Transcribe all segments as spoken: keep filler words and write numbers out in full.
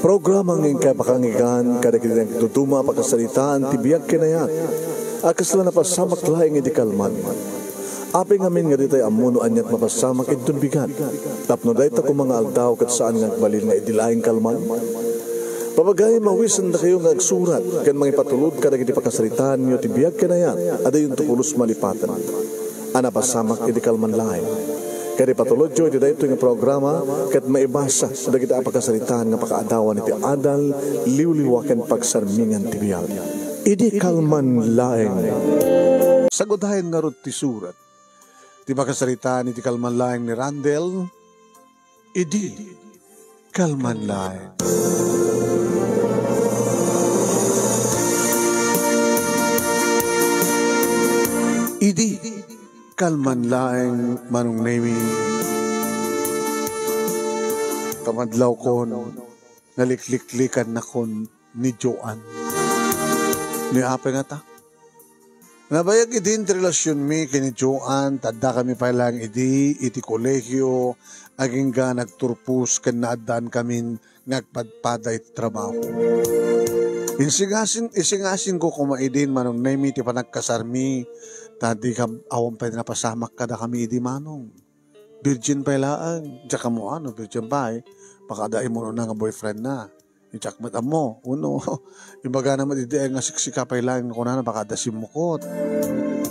Programa nga inkay pakangigan kadagiti nagduduma a pakasaritaan ti biag ken ayat a kasla napasamak laeng idi kalman. Apay ngamin nga ditay ammo no aniat mapasamak inton bigat, tapno dayta koma nga aldaw ket saan nga agbalin nga idi laeng kalman? Pabagay, mawisendakayo nga agsurat ken mangipatulod kadagiti pakasaritaanyo ti biag ken ayat a dayonto pulos malipaten a napasamak idi kalman laeng. Ket ipatulodyo iti daytoy nga programa ket maibasa dagiti a pakasaritaan nga pakaadawan iti adal, liwliwa ken pagsarmingan ti biag. Idi kalman laeng. Sagudayen ngarud ti surat ti pakasaritaan iti kalman laeng ni Randall. Idi kalman laeng. Idi kalman laeng, Manong Nemi. Kamadlawkon, nalikliklikanak ni Joan. Ni apay ngata? Nabayag idin ti relasionmi ken ni Joan, ta addakami pay laeng idi iti kolegio, agingga nagturpos ken naaddaankamin nga agpadpada iti trabaho. Insingasin-, isingasingko koma idin, Manong Nemi, ti panagkasarmi, ta di kam-, awan pay napasamak kadakami idi, Manong. Virgin pay laeng, diak ammo no virgin pay, baka adda immuna nga boyfriend na. Diak met ammo, uno, ibagana met idi nga siksika pay laeng nga kunana, baka adda simmukot.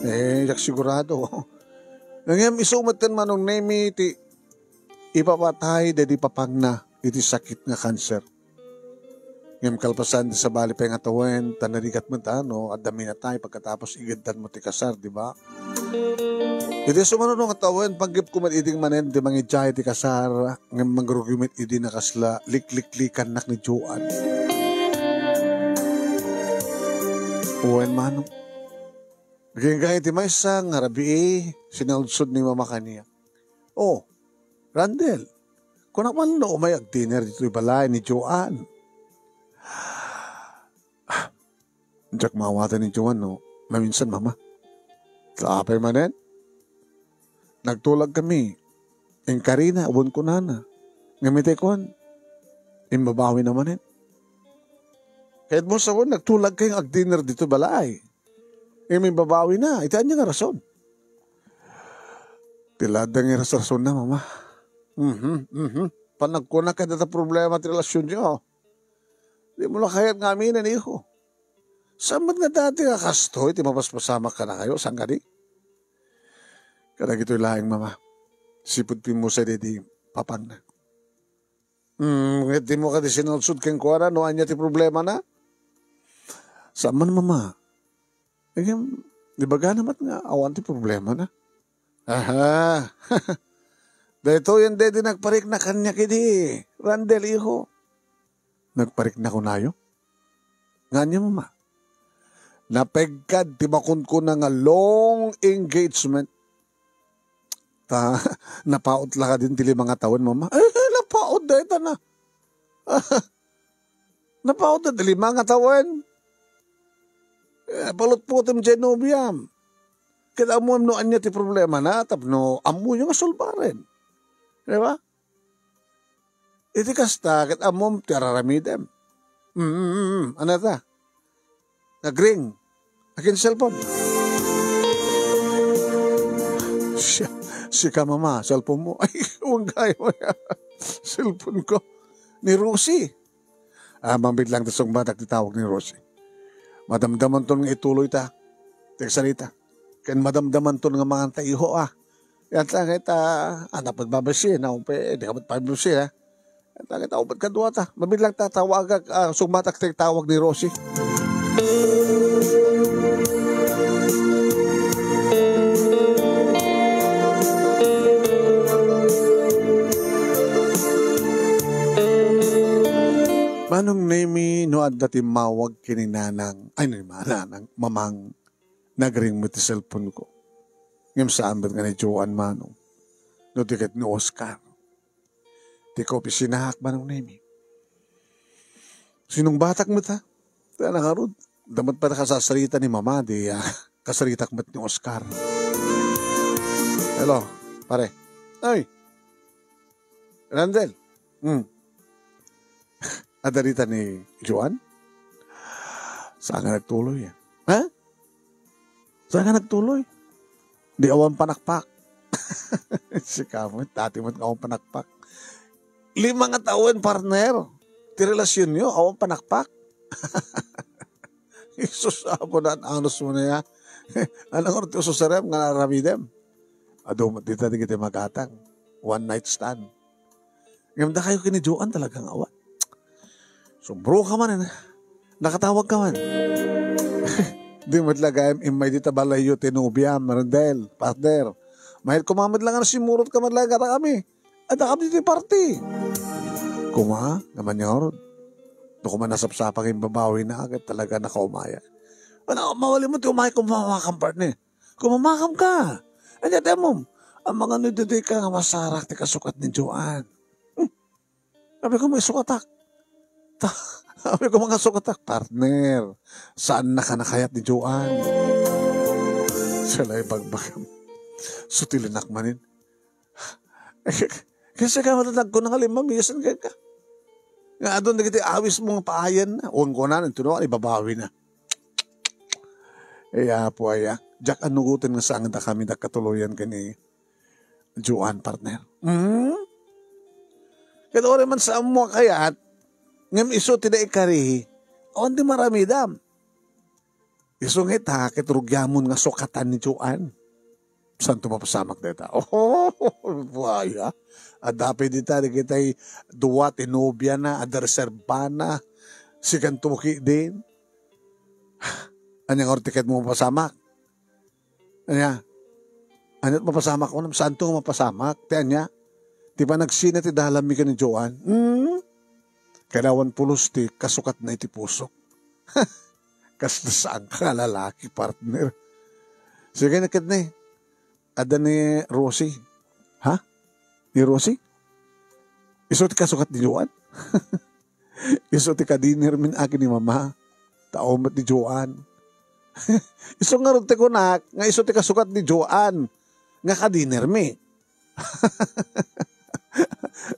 Eh, diak sigurado. Ngem isu metten, Manong Nemi, ti ipapatay daydi papagna iti sakit nga kanser. Ngem kalpasan ti sabali pay nga tawen, ta narigat met a no adda minatay pagkatapos igeddan met ti kasar, di ba? Iti sumano nga tawen, panggepko met idi manen ti mangidiay ti kasar, ngem mangrugi met idi nakasla likliklikannak ni Joan. Wen, Manong. Agingga iti maysa nga rabii, sinaludsod ni Mama kaniak. Oh, Randall, kunak man no umay agdinner ditoy balay ni Joan. Ah, diak maawatan ni Joan no maminsan, Mama. Ta apay manen? Nagtulagkami. Inkarina, wen kunana. Ngem iti kuan, imbabawina manen. Kayatmo sawen, nagtulagkayo nga agdinner ditoy balay. Ngem imbabawina, iti ania nga rason? Ti la adda nga rasonna, Mama. Mhm, mhm. Panagkuna ket adda problema ti relasionyo. Dimo la kayat nga aminen, iho. Saan met nga dati nga kastoy ti mapaspasamak kadakayo, saan kadi? Kadagitoy laeng, Mama. Sipud pimmusay daydi papagna. Hmm, ket dimo kadi sinaludsod kenkuana no ania ti problemana? Saan man, Mama. Ngem, ibagana met nga awan ti problemana. Aha. Daytoyen daydi nagparikna kaniak idi, Randall, iho. Nagparikna kunayo? Nga ania, Mama? Napegkad ti makunkuna nga long engagement. Ta, napaut la kadin ti lima nga tawen, Mama? Eh, napaut dayta na. Napaut dayta lima nga tawen. Eh, palutpotem diay nobiam. Ket ammom no ania ti problemana, tapno ammoyo nga sulbaren. Di ba? Iti kasta, ket ammom ti araramidem. Mm, mm, mm. Ano ta? Nagring. Akin cellphone. Siya, sika, Mama, cellphone mo. Ay, wen gayo. Cellphone ko. Ni Rosie. Ah, mabit lang ta sungbatak ti tawag ni Rosie. Madamdamanton nga ituloy ta. Ti sarita. Ken madamdamanton nga manganta, iho, ah. Yan ta, ket, ah, anak met babasi, na, umpe, di ka met pabasi, ha? Yan ta, ket, umpe, kadua ta. Mabilang ta, tawagak, ah, sumatak ti tawag ni Rosie. Manong Nemi, no adda timmawag ken ni Nanang, ay, ni Ma-, Nanang, Mamang, nagring met ti cellphone ko. Ngem saan met nga ni Joan, Manong. No di ket ni Oscar. Ti kaopisinaak, Manong Nemi. Sinungbatak met, ha? Kaya na ngarud, damat pa nakasasarita ni Mama, di, ah, kasaritak met ni Oscar. Hello, pare. Ay! Randall. Hmm. Adda dita ni Joan? Saan nga nagtuloy? Ha? Saan nga nagtuloy? Di awan panakpak. Sika met, dati met nga awan panakpak. Lima nga tawen, partner. Ti relasyonyo, awan panakpak. Jesus, apo na, anus mo na ya. Anang orti ususarem nga naramidem? Adu, dita di kita magatang. One night stand. Ngem dakayo ken ni Joan talaga nga awan. Sumbro ka man, eh. Nakatawag ka man. Di met la gayam immay dita balayyo ti nobiam, Rendel, partner. Mayat koma met la nga nasimurot ka met la nga kami. Adda kami ti party. Kuma, naman nga orod. No kuma nasapsapang yung babawi na, agad talaga nakaumaya. Ano, mawali mo ti umay kung mamakam, partner. Kung mamakam ka. Anya, temom. Ang mga nududoy ka nga masarak ti kasukat ni Joan. Hmm. Sabi ko, may sukatak. Ta-, sabi ko, mga sukatak, partner. Saan na ka nakayat ni Joan? Sila ibagbagam. Sutilinak manin. Kasi ka matatag ko na nga lima misan ka ka. Nga adun dagiti awis mo nga paayan na. Uwan ko na, nagtuno ka, ibabawi na. Ay, apo, aya. Jack, anugutan nga sangad kami da katuloyan kani Joan, partner. Hmm? Kada oras man sa amo kayat, ngem isu ti da ikari, awan di maramidam. Isu nga ita, ket rugyamon nga sukatan ni Joan. Santo mapasamak dayta. Oh, buaya. Adda pay dita, dagitay dua ti nobia na, adda reserba na. Sikan tuki din. Anya nga ortiket mo mapasamak? Anya? Anya mapasamak mo? Santo nga mapasamak? Ti anya? Ti panagsina ti dalan mi ken ni Joan? Hmm? Kailangan pulos ti kasukat na iti pusok. Kasla saan ka nga lalaki, partner. Sige na, ket ni. Adda ni Rosie. Ha? Ni Rosie? Isu ti kasukat ni Joan? Isu ti kadiner min aki ni mama. Tao met ni Joan. Isu nga rod ti kunak, nga isu ti kasukat ni Joan. Nga kadiner mi.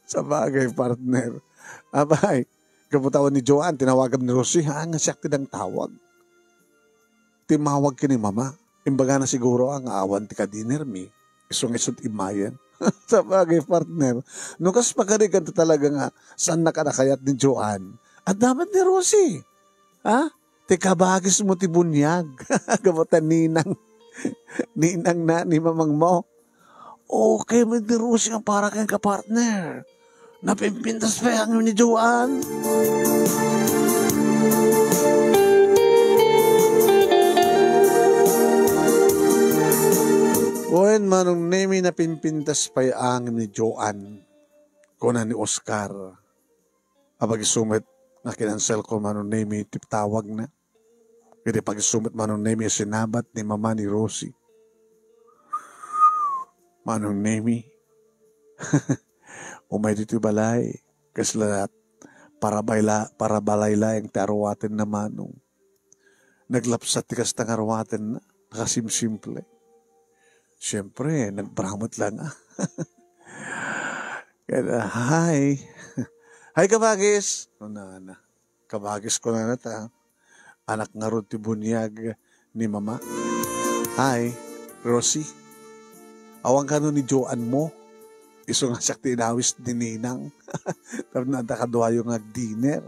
Sabagay, partner. Abay, kaputawan ni Joan, tinawagam ni Rosie, ha, nga siak ti dang tawag. Timmawag ken ni mama. Imbagana siguro, ah, nga awan ti kadiner mi. Isu nga isu't imayen. Sabagay, partner. No kas pakarigan ta talaga nga saan na ka nakayat ni Joan, adda met ni Rosie. Ha? Ti kabagis mo ti bunyag. Gapu ta ninang. Ninang na ni mamang mo. Okay, may dirusi nga para kang kapartner. Napimpintas pay ang ni Joan. Wen, Manong Nemi, napimpintas pay ang ni Joan. Kuna ni Oscar. Apag-isu met nga kinansel ko, Manong Nemi, ti tawag na. Iti pag-isu met, Manong Nemi, sinabat ni Mama ni Rosie. Manong Nemi, umay ditoy balay, kasla para bayla-, para balay laeng ti aruaten na, Manong. Naglapsat ti kasta nga aruaten na, nakasimsimple. Siyempre, nagbaramut lang, ah. Kaya, hi. Hi, kabagis. Una na. Kabagis ko na nata. Anak ngarud ti bunyag ni Mama. Hi, Rosie. Awan kano ni Joan mo. Isu nga siak ti inawis ni Ninang. Tapno adda kaduayo nga dinner.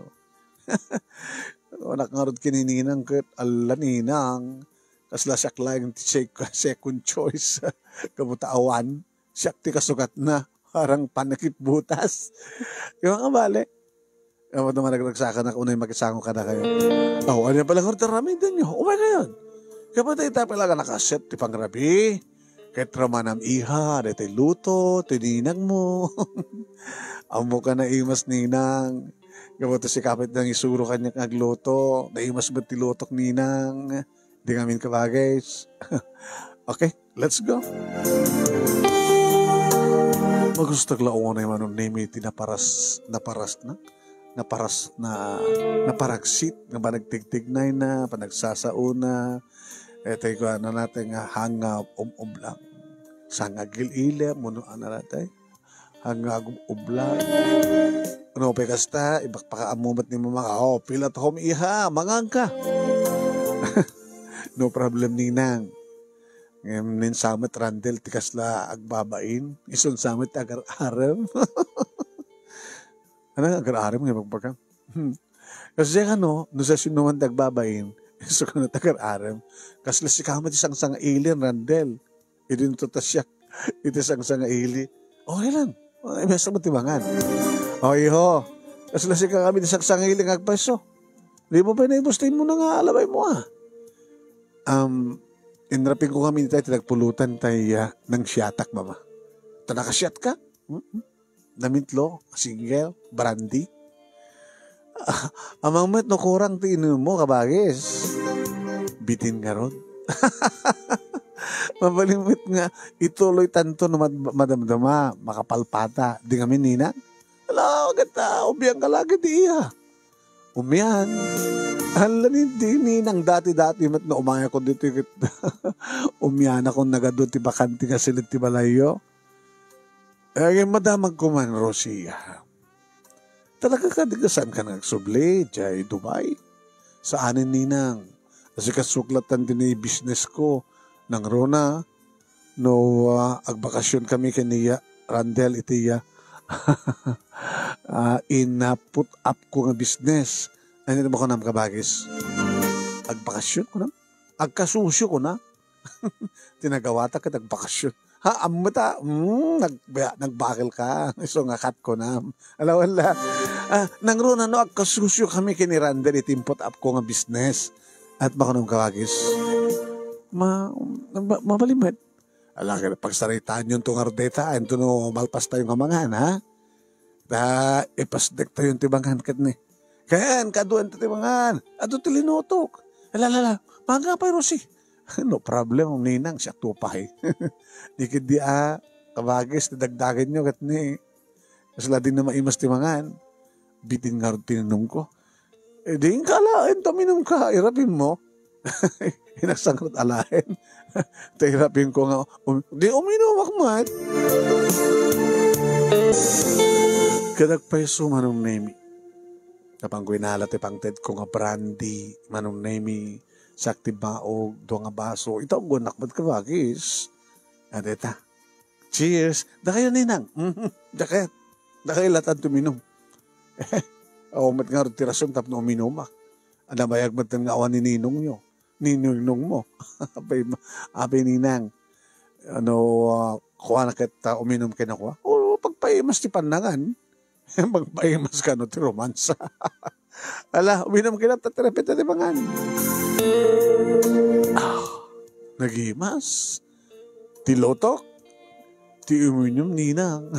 Anak ngarud ken ni Ninang ket, "Alla, Ninang, kasla siak laeng ti sec-, second choice." Gapu ta awan, siak ti kasugatna. Parang panakit butas. Di ba nga bale? Awan naman nagragsakanak, unay makisango kadakayo. Aw, ania pala nga ti aramidenyo? Umay kayon. Kapatay ta pala nga nakaset ti pangrabi. Ket ramanam iha, daytoy luto, ti ninang mo. Ammo ka na imas, Ninang. Gapu ta si kapit nang isuro kaniak nga agluto. Naimas met ti lutok, Ninang. Di ngamin kabagis. Okay, let's go. Magusto la unay, Manong Nemi, ti naparas, naparas na, naparas na, naparagsit, nga panagtigtignay na, panagsasaona, etay ko, ano natin nga, hangab, um, um lang. Sangagil-ila, muno, ano natin? Hangag ublan. Ano pay kasta, ibakpaka ammo met ni Mama nga, "Oh, feel at home, iha, manganka." "No problem, Ninang." Ngem ni Sam met Randel ti kasla agbabain, isu ni Sam met ti agar-arem. Ano nga agar-arem nga ibagbaga? Hmm. Kasi ano, no siasinoman ti agbabain, isu kano ti agar-arem. Kasla sika met ti sangsangaili, Randel. Idinto ta siak iti sangsangaili. Okay lang. Ay, basta mo ti mangan. O, iho. Kasla sika kami ti sangsangaili nga agpayso. Di mo pa naibus ti mo na nga alabay mo, ah. Um, inrapin ko kami tayo, tinagpulutan tayo, ah, nang siatak, mama. Ta nakasiat ka? Hmm? Namitlo, single, brandy. Ah, amang met no kurang ti inum mo, kabagis. Bitin ngarud. Mabalin met nga ituloy tanto no mad-, madamdama, makapalpata. Di ngamin, Ninang? Ala, gata, umian ka lagi di iya. Umian. Ala ni, di, Ninang, dati-dati met no umayakon dito, ket umian akon nagadu ti bakante nga silid ti balayyo. Eh, madamag ko man, Rosie, ah. Talaga kadi nga saan ka nagsubli, diay Dubai? Saanen, Ninang. Kasi kasuklatan din i-business ko. Nangruna, no, ah, agbakasyon kami ken ni Randel iti, ah, ah, in, ah, put up ko nga business. Ano iti makunam, kabagis? Agbakasyon ko na? Agkasusyo ko na? Tinagawata ket agbakasyon. Ha, ammo ta, mm, nagba-, nagbakel ka. Isu nga kat ko na. Ala, wala. Ah, nangruna no, agkasusyo kami ken ni Randel iti imput up ko nga business. At makunam, kabagis. Ma-, ma-, mabalin met. Ala, kaya pagsaritaan yun to nga rudeta, ento no malpas tayo nga mangan, ha? Ta, ipasdek tayo ti mangan ket ni. Ken, kaduan ti mangan. Adu ti linutok. Ala, ala, ala. Manga pay, Rosie. No problem, Ninang, siak to pay. Di ket di, ah, kabagis ti dagdagen nyo ket ni. Kasla di na maimas ti mangan. Bitin ngarud ti inum ko. Eh, di inka alaen ta uminum ka, irapin mo. Inaksangrot alaen. Ta irapin ko nga, um, di uminumak met. Ket agpayso, Manong Nemi. Apan ko inala ti pangted ko nga brandy, Manong Nemi, siak ti baog, dua nga baso. Ita, ugwannak met, kabagis. Adeta. Cheers. Dakayo, Ninang. Mhm. Dakayo. Dakayo latan tuminum. Aw, met ngarud ti rason tapno uminumak. Nabayag met nga awan ni ninong nyo. Ni ninong mo. Apay, apay, Ninang. Ano, ah, kuana ket, ah, uminum kenkuana? O, pagpaimas ti pannangan. Pagpaimas kano ti romansa. Ala, uminum kila ta ti repente ti mangan. Ah, nagimas. Ti lotok. Ti uminum, Ninang.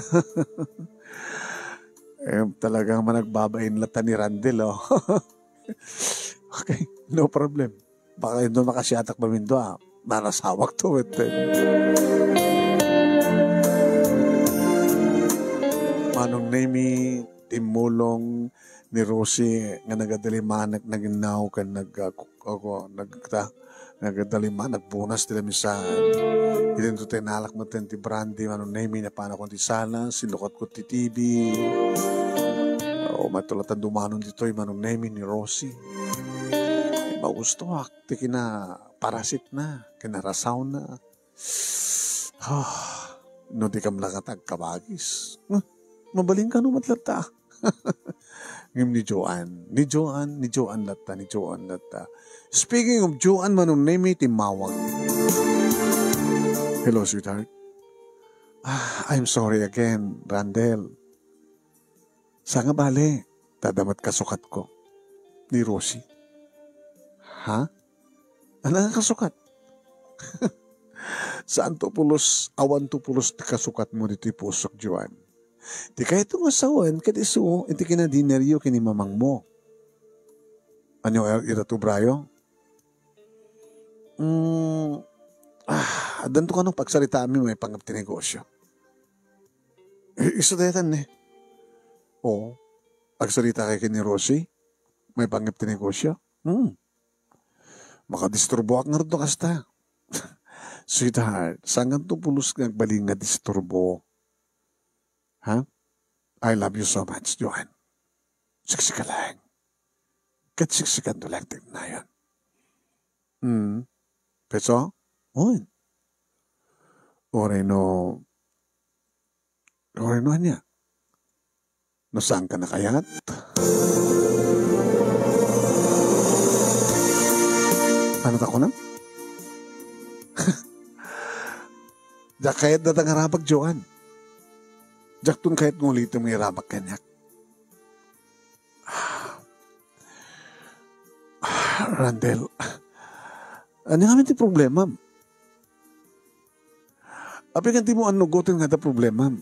Eh, talagang managbabain lata ni Randel, oh. Okay, no problem. Baka ito makasiatak mamindo, ah. Narasawak to, wet, eh. Manong Nemi, timmulong ni Rosie nga nagadalimanak, naginnaw, ken nag-, ako, nagta-, nagadalima, nagbunas ti lamisaan. Idinto ti nalak met ti brandy, Manong Nemi, napanakon ti sala, sinukat ko ti T V. O, matulatan dumanon ditoy, Manong Nemi, ni Rosie. Magustuak ti kinaparasitna, kinarasawna. Ah, no di kam lakat agkabagis. Ah, mabalin kano met latta. Ngem ni Joan, ni Joan, ni Joan latta, ni Joan latta. Speaking of Joan, Manong Nemi, timmawag. Hello, sweetheart. Ah, I'm sorry again, Randel. Saan nga bale, ta adda met kasukat ko. Ni Rosie. Ha? Ano nga kasukat? Saan to pulos, awan to pulos ti kasukat mo ditoy pusok, Joan. Ti kayto nga sawen, ket isu, iti kinadineryo ken ni mamang mo. Ano, ira to, Brayo? Mm, ah, addanto kano pagsaritaanmi maipanggep ti negosyo. I-, isu daytan, eh. Oo. Agsarita kay ken ni Rosie, maipanggep ti negosyo. Hmm. Makadisturboak ngarud no kasta. Sweetheart, saan to pulos nga agbalin nga disturbo? Ha? I love you so much, Joan. Siksika laeng. Ket siksikanta laeng ti kanayon. Hmm. Petso? Wen. Uray no, uray no ania? No saanka nakayat? Ano ta kunam? Diak kayat dayta nga rabag, Joan. Diakton kayat nga ulitem nga irabag kaniak. Ah, Randel, ania ngamin ti problemam? Apay nga dimo annugoten nga adda problemam?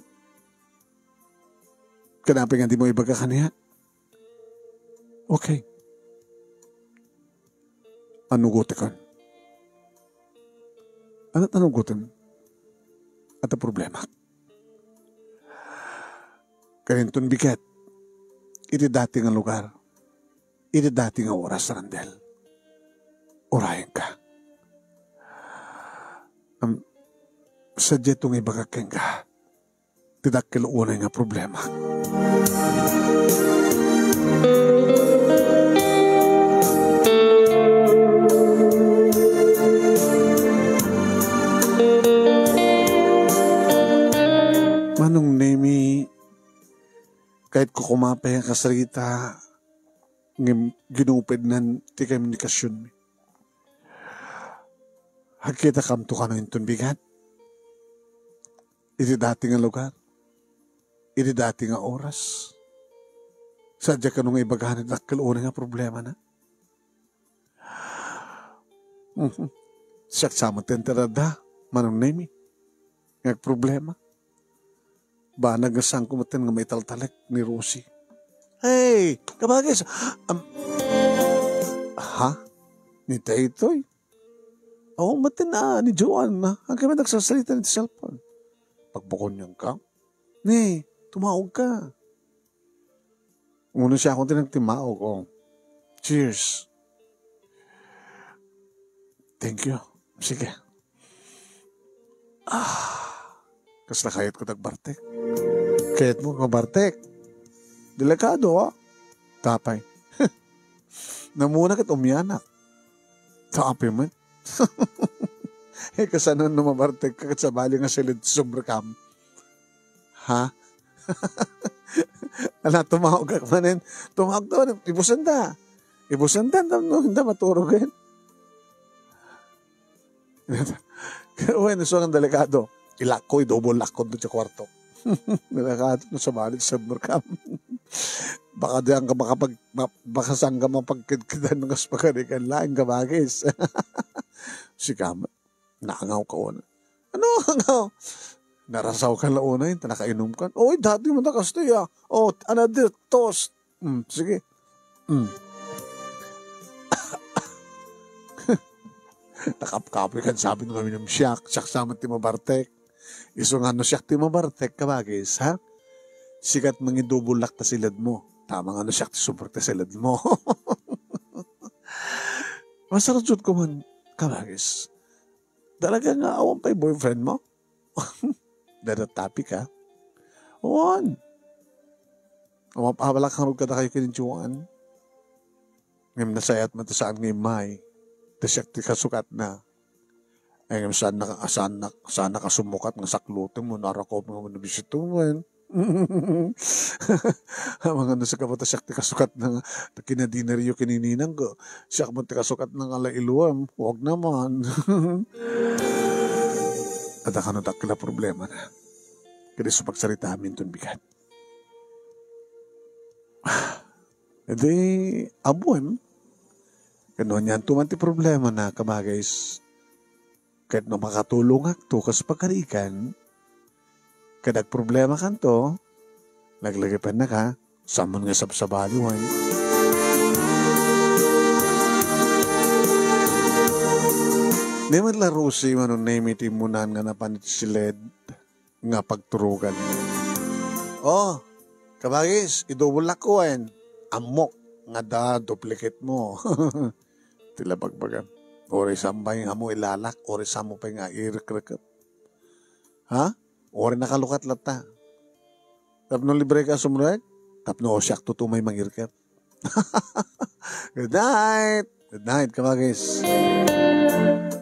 Ken apay nga dimo ibaga kaniak? Okay. Annugotekon. Ania ti annugotem? Adda problemak. Ken inton bigat, iti dati nga lugar, iti dati nga oras, Randel, urayenka. Am, sadiay to nga ibagak kenka ti dakkel unay nga problema. Manong Nemi, kayatko koma pay nga kasarita ngem ginupednan ti komunikasionmi. Agkitakam to kano inton bigat? Iti dati nga lugar? Iti dati nga oras? Sadiay kano nga ibagana ti dakkel unay nga problemana? Mhm. Siak sa met ti adda, Manong Nemi, nga agproblema. Banag nga saanko met nga maitaltalek ni Rosie. Hey, kabagis! Am, ha? Ni daytoy? Awan met ni Joanna. Agkami nagsasarita iti cellphone. Pagbukonenka? Ni, tumaogka. Umuna siakon ti nagtimaog, oh. Cheers. Thank you. Sige. Ah, kasla kayatko ti agbartek. Kayatmo nga bartek? Delikado, ah. Tapay. Namuna ket umianak. Tapay met. Eh, kasano no mabartek ka ket sabali nga siled ti sobrekam? Ha? Ala, tumawag ka manen. Tumawag to, ibusanda. Ibusanda, no, no, hindi maturugan. Wen, so ang delikado. Ilakko, idouble lock ko ti kwarto. Delikado, no, sabali ti sobrekam. Baka diyan ka makapag-, ma-, baka saan ka mapagkidkidan ng kas pagarikan laeng kabagis. Sika, naangaw ka una. Ano angaw? Narasaw ka la una, yung nakainom ka. Oy, dati mo na kasto, ya. Oh, another toast. Mm, sige. Mm. Nakapkapoy kan sabi nga minum siak. Siak sa met ti mabartek. Isu nga no siak ti mabartek, kabagis, ha? Sikat mangidubulak ta siled mo. Tama nga no siak ti suporta siled mo. Masarjud ko man, kabagis. Talaga nga awan pa'y boyfriend mo? Dada topic, ha? Awan. Awan pa, wala kang rugkada kayo kini Joan. Ngem nasayaat man ta saan nga immay. Ta siak ti kasukat na. Ay, ngem saan na, saan na, saan na kasumukat nga saklutem mo, narakop nga mo nabisituan. Amangan na sa kapata siak ti kasukat na nga, kinadineryo kinininang ko. Siak mo ti kasukat na nga lailuam. Huwag naman. At akano dakla problema na. Kadi sa pagsarita amin ton bigat. Iti abuem, kano niyan tuman ti problema na kabagis. Ket no makatulongak to kas pagarigan, ket agproblema kanto, laglagipen naka, samon nga sabsabaliwan. Ni met la Rosie, mano nemi ti immunan nga napan iti siled, nga pagturugan. Oh, kabagis, idubulak ko wen. Ammok nga da duplicate mo. Ti labagbagam. Uri sambay nga mo ilalak, uri samo pay nga irekrekep. Ha? Uri nakalukat latta. Tapno libre ka sumrek? Tapno siakto to may mangirket. Good night! Good night, kabagis.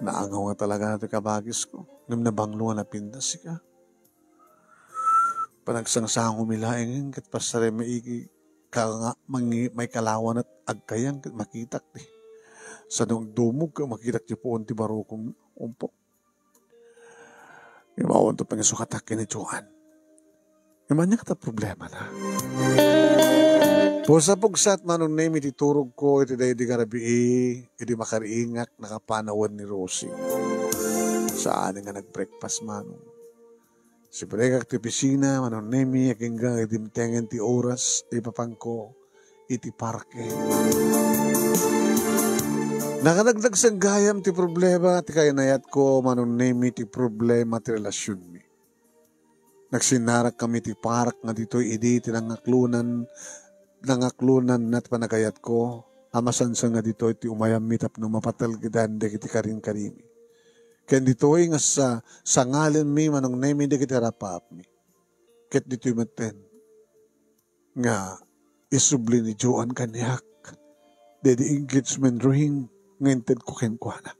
Naangaw nga talaga na ti kabagisko. Ngem nabanglo nga napintas sika. Panagsangsangomi laeng ket pasarem maigi ka nga mangi-, maikalawan et agkayang ket makitak ti sano agdumog ket makitak ti puon ti barukong umpok. Imawanto pangisukata ken ni Joan. Imanyak ta problema na. Pusa pugsat, Manong Nemi, ti turogko iti daydi nga rabii, idi makariingak nakapanawen ni Rosie. Saan nga nag-breakfast, Manong. Sibrekak ti opisina, Manong Nemi, agingga nga dimtengen ti oras, ipapangko iti parke. Nakadagdag sen gayam ti problema ti kaynayatko, Manong Nemi, ti problema ti relasionmi. Nagsinnarak kami ti park nga ditoy idi ti nangaklonan, nangaklonan na ti panagayatko, a masansan nga ditoy ti umayammi tapno mapatalgedan dagiti karinkarimi. Ken ditoy nga sa-, sangalenmi, Manong Nemi, dagiti rapaapmi. Ket ditoy metten nga isubli ni Joan kaniak daydi engagement ring nga intedko kenkuana.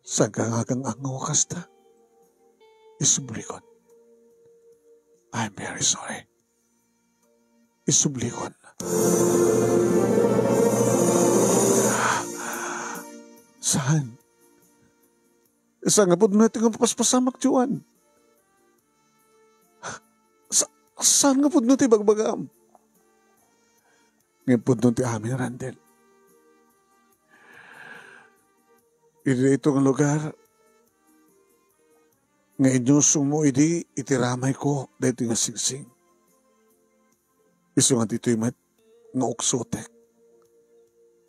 Saan ka nga agang-angaw a kasta? Isublikon. I'm very sorry. Isublikon. Saan? Saan nga pudno ti nga mapaspasamak, Joan? Sa-, saan nga pudno ti bagbagam? Ngem pudno ti amin, Randel. Iti ito nga lugar, nga inyusongmo idi iti ramayko daytoy nga singsing. Isu nga ditoy met nga uksotek.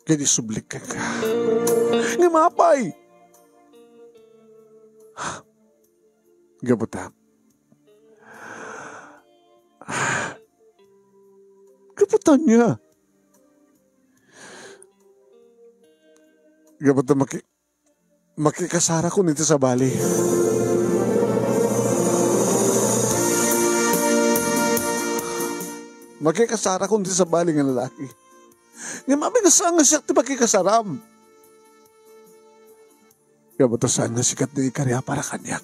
Ket isublik kenka. Ngem apay? Gapu ta. Gapu ta ania? Gapu ta maki-, makikasarakon iti sabali. Makikasarakon iti sabali nga lalaki. Ngem apay nga saan nga siak ti makikasaram? Gapu ta saan nga sika ti naikari a para kaniak.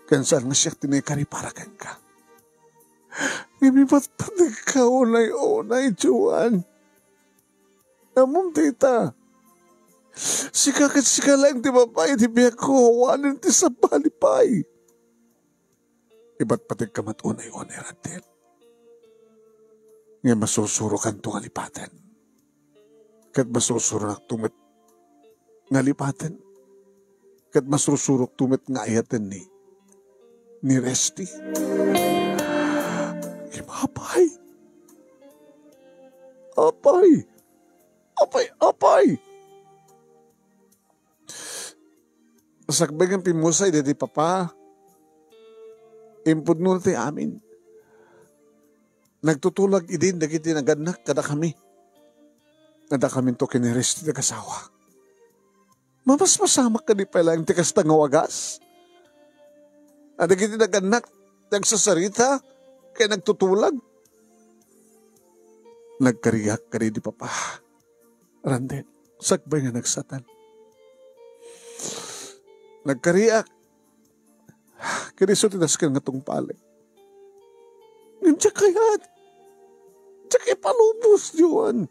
Ken saan nga siak ti naikari para kenka. Ngem ibatbatekka unay-unay, Joan. Ammom dayta. Sika ket sika laeng ti babai ti biagko, awanen ti sabali pay. Ibatbatekka met unay-unay, Randel. Ngem masursurokanto nga lipaten. Ket masursuronakto met nga lipaten. Ket masursurokto met nga ayaten ni, ni Resty. Ngem apay? Apay? Apay? Apay? Sakbay nga pimmusay daydi papa, impudno ti amin. Nagtutulag idin dagiti nagannak kadakami. Adda kaminto ken ni Resty ti agasawa. Mamaspasamak kadi pay laeng ti kasta nga wagas? A dagiti nagannak ti agsasarita ken nagtutulag? Nagkariak kadi di papa. Randel, sakbay nga nagsatan. Nagkariak. Ket isu ti nasken nga tungpalek. Ngem diak kayat. Diak ipalubos, Joan.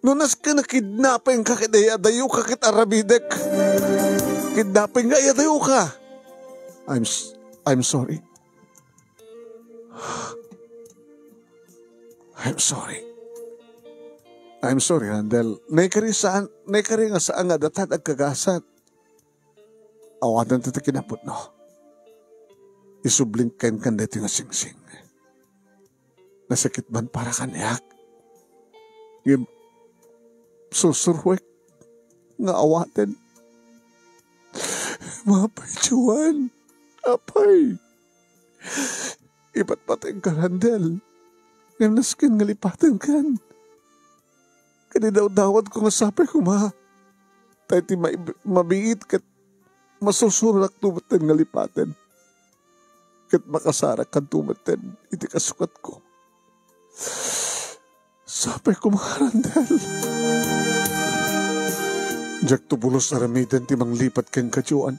No nasken a kidnapingka ket ay-adayoka ket aramidek. Kidnaping nga ay-adayoka. I'm s-, I'm sorry. I'm sorry. I'm sorry, Randel. Naikari saan, naikari nga saan nga adda ti agkagasat. Awaten ti kinapudno. Isubling kenka daytoy nga singsing. Nasakit man para kaniak. Ngem sursuroek nga awaten. Apay, Joan. Apay. Ipatpateg ka, Randel. Ngem nasken nga lipatenkan. Ket idawdawatko nga sapay koma. Ta iti maib-, mabiit ket masursuroakto metten nga lipaten. ket makasarak kanto metten iti kasukatko. Sapay koma, Randel. Diakto pulos aramiden ti manglipat kenka, Joan.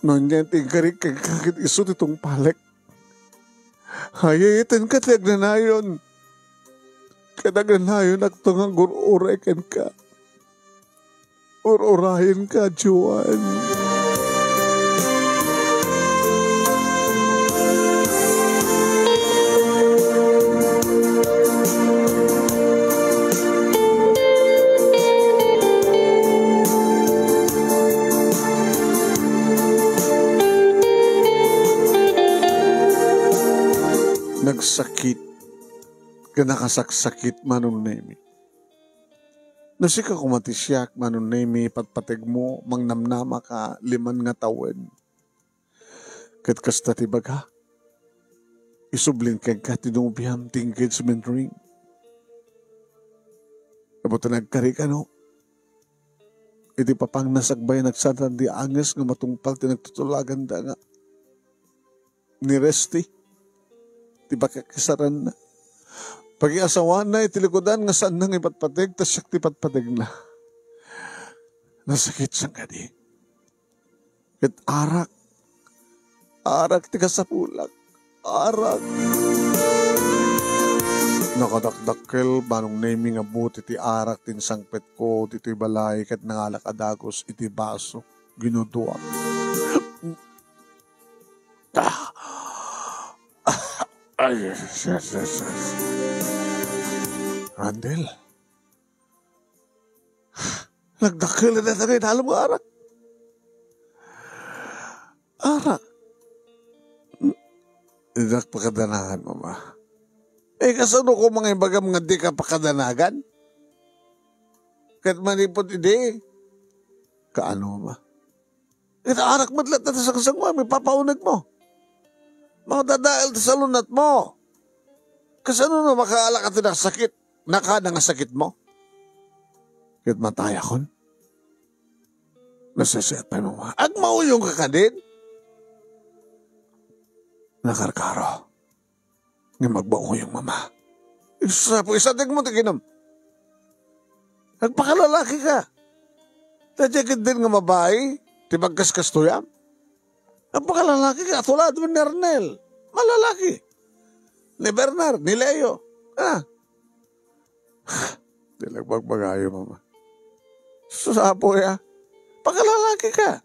No ania ti inkarik kenka ket isu ti tungpalek. Ay-ayatenka ti agnanayon. Ket agnanayonakto nga agur-uray kenka. Ur-urayenka, Joan. Nagsakit ken nakasaksakit, Manong Nemi. No sika koma ti siak, Manong Nemi, patpategmo, mangnamnamaka liman nga tawen. Ket kasta ti baga, isublin kenka ti nobiam ti engagement ring. Gapu ta nagkari kano, iti papangna sakbay, nagsatan ti anges nga matungpal ti nagtutulaganda nga ni Resty ti pakakisaranna. Pakiasawaanna iti likudan nga saanna nga ipatpateg, ta siak ti patpategna. Nasakit siya kadi. Ket arak, arak ti kasapulak. Arak. Nakadakdakkel, Manong Nemi, nga buti ti arak ti insangpetko ditoy balay ket nangalak a dagus iti baso. Ginuduak. Ah! Ay, yes, yes, yes, yes. Randel. Nagdakkel na tayo, inalom nga arak. Arak. Dinak pakadanagan, Mama. Eh, kasano ko mga ibagam nga di ka pakadanagan? Ket manipod idi, kaano, Mama? Ket arak met latta ti sangsanguam, ipapaunegmo. Mangdadael ti salunatmo. Kasano no makaalak a ti nasakit, nakada nga sakitmo? Ket matayakon. Nasisiat pay, Mama. Agmauyongka kadin? Nakarkaro. Nga magbauyong, Mama. Isa po, isadegmo ti kinam. Agpakalalaki ka. Daydiay ketdin nga babai, ti pagkaskastuyam. Agpakalalaki ka, tulad ni Arnel. Malalaki. Ni Bernard, ni Leo. Ah. Di nagbagbagayo, Mama. Susapo ya. Pakalalaki ka.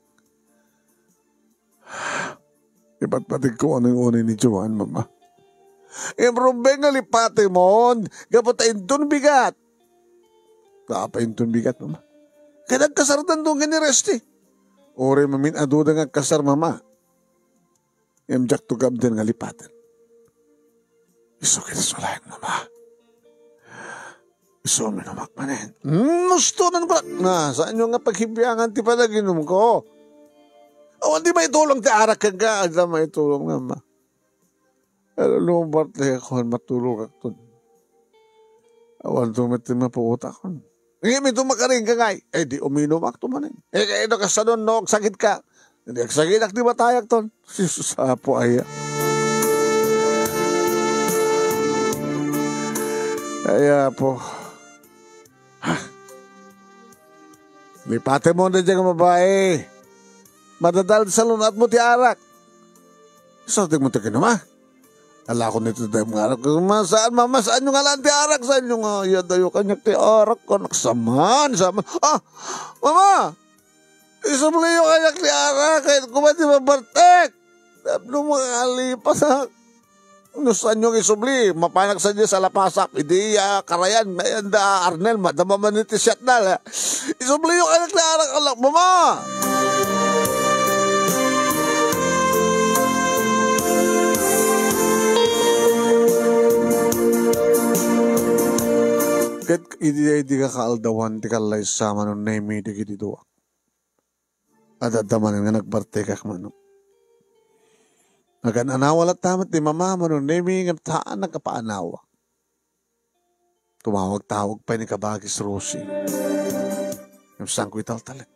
Ipatpategko unay-unay ni Joan, Mama. Improve nga lipatemon, gapu ta inton bigat. Kaapa inton bigat, Mama? Kaya nagkasardan doon nga ni Resty. Uray mamin aduda nga agkasar, Mama. Ngem diakto gabden nga lipaten. Isu ket isu laeng, Mama. Isu, uminumak manen. Hmm, gusto nan ko. Na, saanyo nga paghibiangan ti panaginum ko? Awan di maitulong ti arak kenka, adda maitulong nga, Mama. Ano, lubar ti akon, matulog akton. Awan to met ti mapuot akon. Ngem ito makaring ka ngay. Eh, di uminum akto manen. Eh, kaya ito kasano no, agsakit ka. Hindi agsagidak di matayag ton. Jesus, Apo, aya. Aya, Apo. Ha? Lipate mo na dyan nga babae. Madadal sa lunat mo ti arak. Sa tingmo ti kinuma. Ala ko nito dayem nga arak. Ma, saan, Mama? Saan yung ngalan ti arak? Saan yung, ah, yadayo kanyak ti arak? Anak, saman, saman. Ah, Mama! Isubliyo kanyak ti arak, kayat ko ba ti mabartek? Tapno makalipasak. No saan yung isubli, mapanak sa Diyos, alapasak. Idi, ah, karayan, mayan da, Arnel, madama man iti siyat na, la. Isubliyo kanyak ti arak, anak, Mama! Ket idi, idi ka kaaldawan, ti kallaysa, Manong Nemi, dagiti duak. Adda manen nga nagbartekak, Manong. Nagan-anawa latta met ni Mama, Manong Nemi, ngem saan nakapaanawa. Tumawag-tawag pay ni Kabagis Rosie. Ngem saanko italtalek.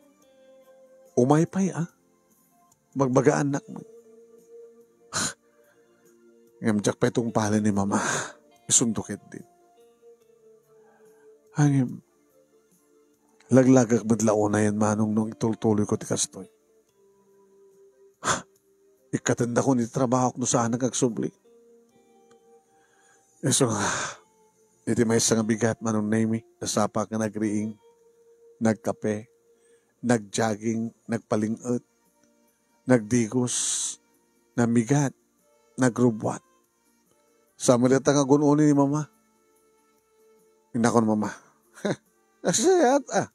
Umay pay, a. Magbagaannak met. Ngem diak pay tungpalen ni Mama. Isunto ketdi. Ngem, laglagak met la unayen, Manong, no agtultuloyko ti kastoy. Ikkatendakon iti trabahok no saanak agsubli. Isu nga, iti maysa nga bigat, Manong Nemy, nasapak nga nagriing, nagkape, nagjogging, nagpaling-et, nagdigos, namigat, nagrubbuat. Sa met dayta nga gun-oni ni Mama. Innakon, Mama. Nagsayat, ah.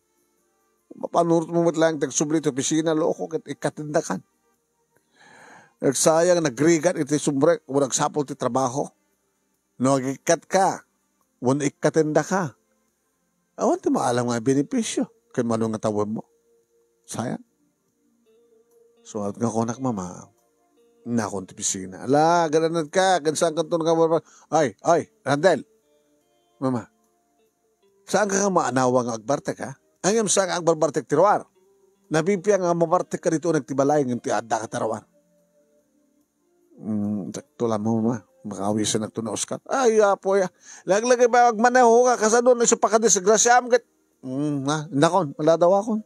Mapanurotmo met laeng ti agsubli ti opisina, loko, ket ikkatendakan. Nagsayang, nagrigat iti sumrek, wen agsapul ti trabaho. No agikkatka, wen ikkatendaka, awan ti maalam nga benepisio ken mano nga tawenmo. Sayang. So, at nga kunak, Mama, innakon ti opisina. Ala, agananadka, ken saankanto nga barbar-, ay, ay, Randel. Mama, saanka nga maanawa nga agbartek, ha? Ngem saan nga agbarbartek ti ruar. Nabibiang nga mabartekka ditoy uneg ti balay ngem ti addaka ti ruar. Mm, sakto la, Mama. Makawisenakto ni Oscar. Ay, apo, ya. Laglagip a agmaneho nga kasano no isu pakadisgrasiam ket. Mm, ha? Innakon, maladawakon.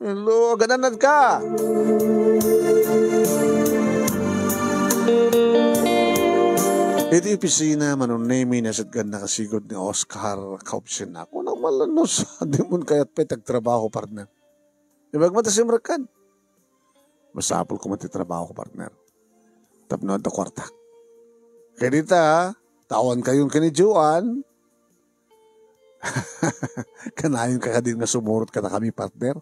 Hello, agananadka. Iti opisina, Manong Nemy, nasatgan nakasigud ni Oscar, kaopisinako. Nagmalanos, di mo kayat pay ti agtrabaho, partner. Ibagmo ta simrekkan. Masapul koma ti trabaho, partner. Tapno adda kuarta. Kaya dita, tawan kayon ken ni Joan. Kanayon ka kadin nga sumurot kadakami, partner.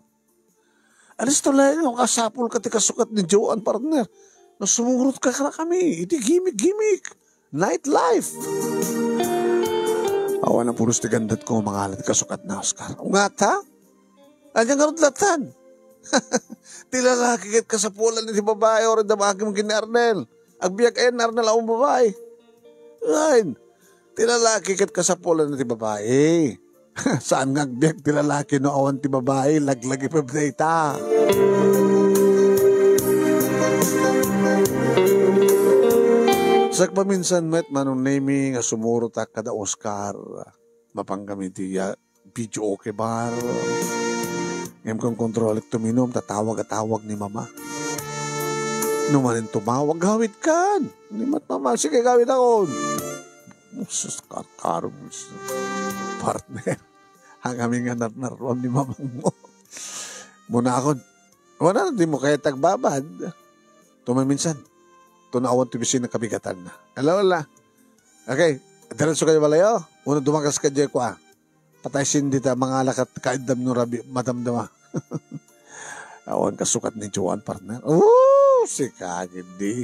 Alisto laeng nga kasapul ka ti kasukat ni Joan, partner. No sumurot ka kadakami, iti gimik-gimik. Nightlife. Awan a pulos ti gandat ko, mangalat kasukat na, Oscar. Ungata? Anya ngarud latan? Ti lalaki ket kasapulan iti babae, o, damagim ken ni Arnel. Agbiag ayan ni Arnel a babae. Ay, ti lalaki ket kasapulan iti babae. Saan nga agbiag ti lalaki no awan ti babae, laglagi pa dayta. Sakbaminsan met, Manong Nemy, nga sumurotak kada Oscar. Mapanggam iti, ah, videoke bar. Ngem kon kontrolik tuminum, tatawag a tawag ni Mama. No manen tumawag, gawid kan. Ni mat Mama, sige, gawid akon. Sus, karkaro, partner. Hangami nga narnaruam ni mamangmo. Muna akon. Wala na, di mo kaya tagbabad. Tumaminsan. Tunawan ti bisin kabigatan na. Hello, la. Okay. Diretso kayo balayo. Una dumagas ka, Jeko, ah. Patay sindi ta, mangalakat, kaidam no rabi, madamdama. Awan kasukat ni Joan, partner. Oh, si kagid di.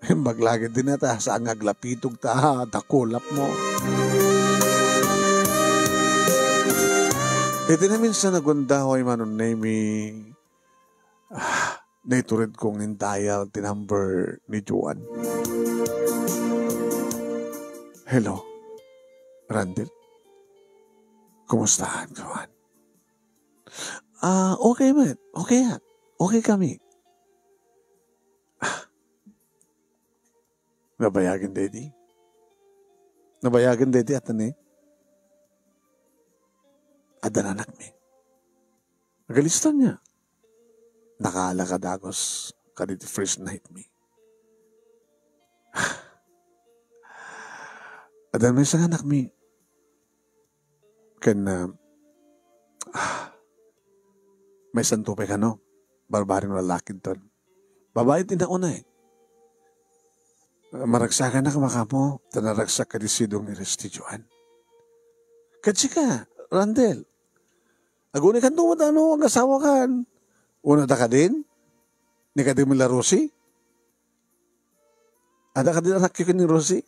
Imbag lagi din ta, saan nga aglapitog ta, dakulap mo. Iti naminsan a gundaway, Manong Nemy, ah, naitured kong in-dial ti number ni Joan. Hello, Randel. Kumusta, Joan? Ah, okay, met. Okay, ah. Okay kami. Nabayagen daydi. Nabayagen daydi, Ate Ney. Adda anakmi. Nagalista niya. Nakaala ka dagus kaditi first night mi. Adda maysa nga anakmi. Ken, ah, ah, maysanto pay kano, barbareng lalaki ton. Babai ti nauna, eh. Maragsakanak makapo, ta naragsak kadi sidong ni Restidioan. Ket sika, Randel, aguni kan tumata no, agasawa kan. Una da kadin? Ni kadin mi la Rosie? Ada kadin anak ken ni Rosie?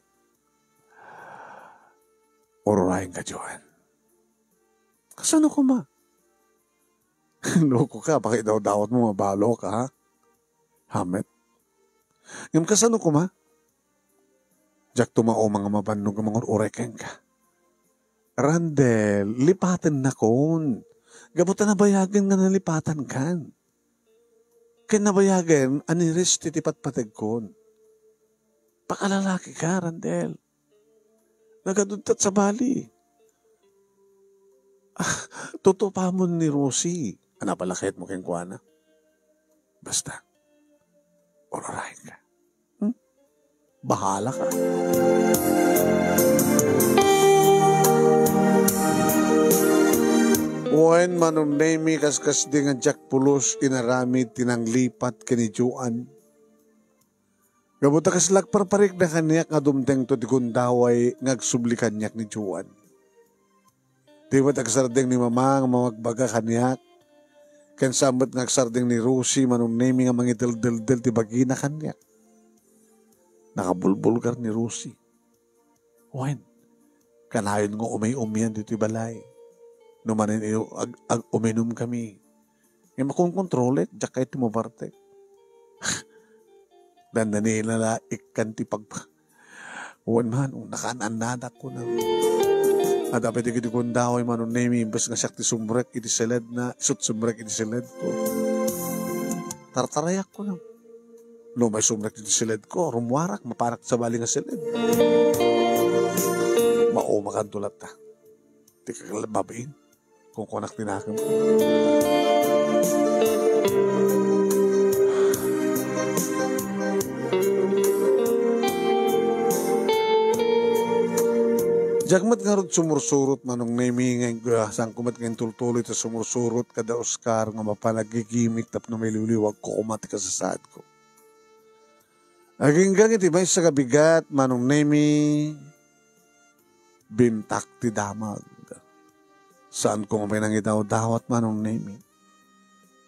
Ururayen ka, Joan. Kasano koma? Loko ka, baka idawdawat mo, mabalo ka, ha? Hamet. Ngem kasano koma? Diak tumauma nga mabannog nga mangur-uray kenka. Randel, lipatennakon. Gapu ta nabayagen nga nalipatan kan. Ken nabayagen a ni Resti ti patpategkon. Makalalaki ka, Randel. Nagadudtat sa bali. Ah, tutupaman ni Rosie. Ano pala kayat mo kenkuana? Basta, uraray ka. Hmm? Bahala ka. Wen, Manong Nemi, kaskasdi nga diak pulos inaramid ti nanglipat ken ni Joan. Gapu ta kasla agparparikna kaniak nga dumtengto ti gundaway nga agsubli kaniak ni Joan. Di met agsardeng ni Mama nga mamagbaga kaniak, ken saan met nga agsardeng ni Rosie, Manong Nemi, nga mangiteldeldel ti bagina kaniak. Nakabulbulgar ni Rosie. Wen, kanayon nga umay-umian ditoy balay. No manen ag-, ag-, uminom kami, nga makonkontrolet, diak kayat ti mabartek. Dandani la ikkan ti pagpa-, wen man, nakaan-annadak ko na. Adda pay dagiti gundaway, Manong Nemi, imbes nga siak ti sumrek iti siledna, isut sumrek iti siledko. Tartarayak ko na. No, may sumrek iti siledko, rummuarak, maparak sa bali nga siled. Maumakanto latta. Ti kakal-, babain. Kunkunak ti nakem. Diak met ngarud sumursurot, Manong Nemi, nga, ah, saan ko met nga intultuloy ta sumursurot kada Oscar nga mapanagigimik tapno maliwliwag ko koma ti kasasaadko. Aginggang iti maysa nga bigat, Manong Nemi, bimtak ti damag. Saan ko nga pinangidawdawat, Manong Nemi.